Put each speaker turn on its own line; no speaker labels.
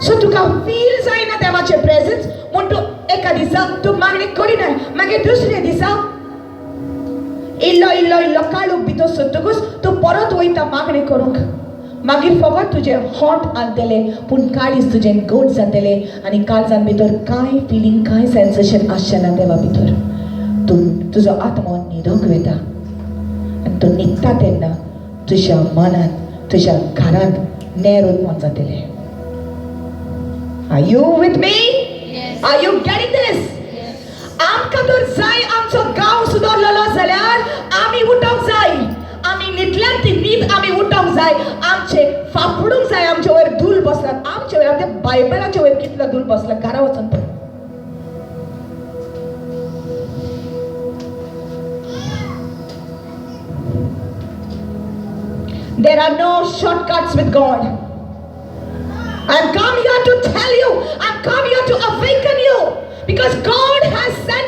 So तुका feel जायना देवाचें प्रेजन्स म्हूण तूं एका दिसा तूं मागणी करिनाय, मागीर दुसऱ्या दिसा इल्लो इल्लो इल्लो काळोख भितर सोदतकूच तूं परत वयता मागणी करूंक. मागीर फकत तुजें होंठ हालतले पूण काळीज तुजें गोड जातलें आनी काळजान भितर कांय फिलींग कांय सेन्सेशन आसचें ना देवा भितर. तूं तुजो आत्मो न्हिदोंक वता आनी तूं न्हिदता तेन्ना तुज्या मनांत तुज्या घरांत नेर उत्पन्न जातलें. Are you with me?
Yes.
Are you getting this?
Yes.
आमकां तर जाय आमचो गांव सुदरलेलो जाल्यार आमी उठोंक जाय, आमी न्हिदल्यान ती न्हीद आमी उठोंक जाय, आमचे फाफडूंक जाय. आमचे वयर धूल बसला, आमचे वयर आमच्या बायबलाचे वयर कितलो धूल बसला, घरा वचून पळय. There are no shortcuts with God. I'm come here to tell you, I'm come here to awaken you, because God has sent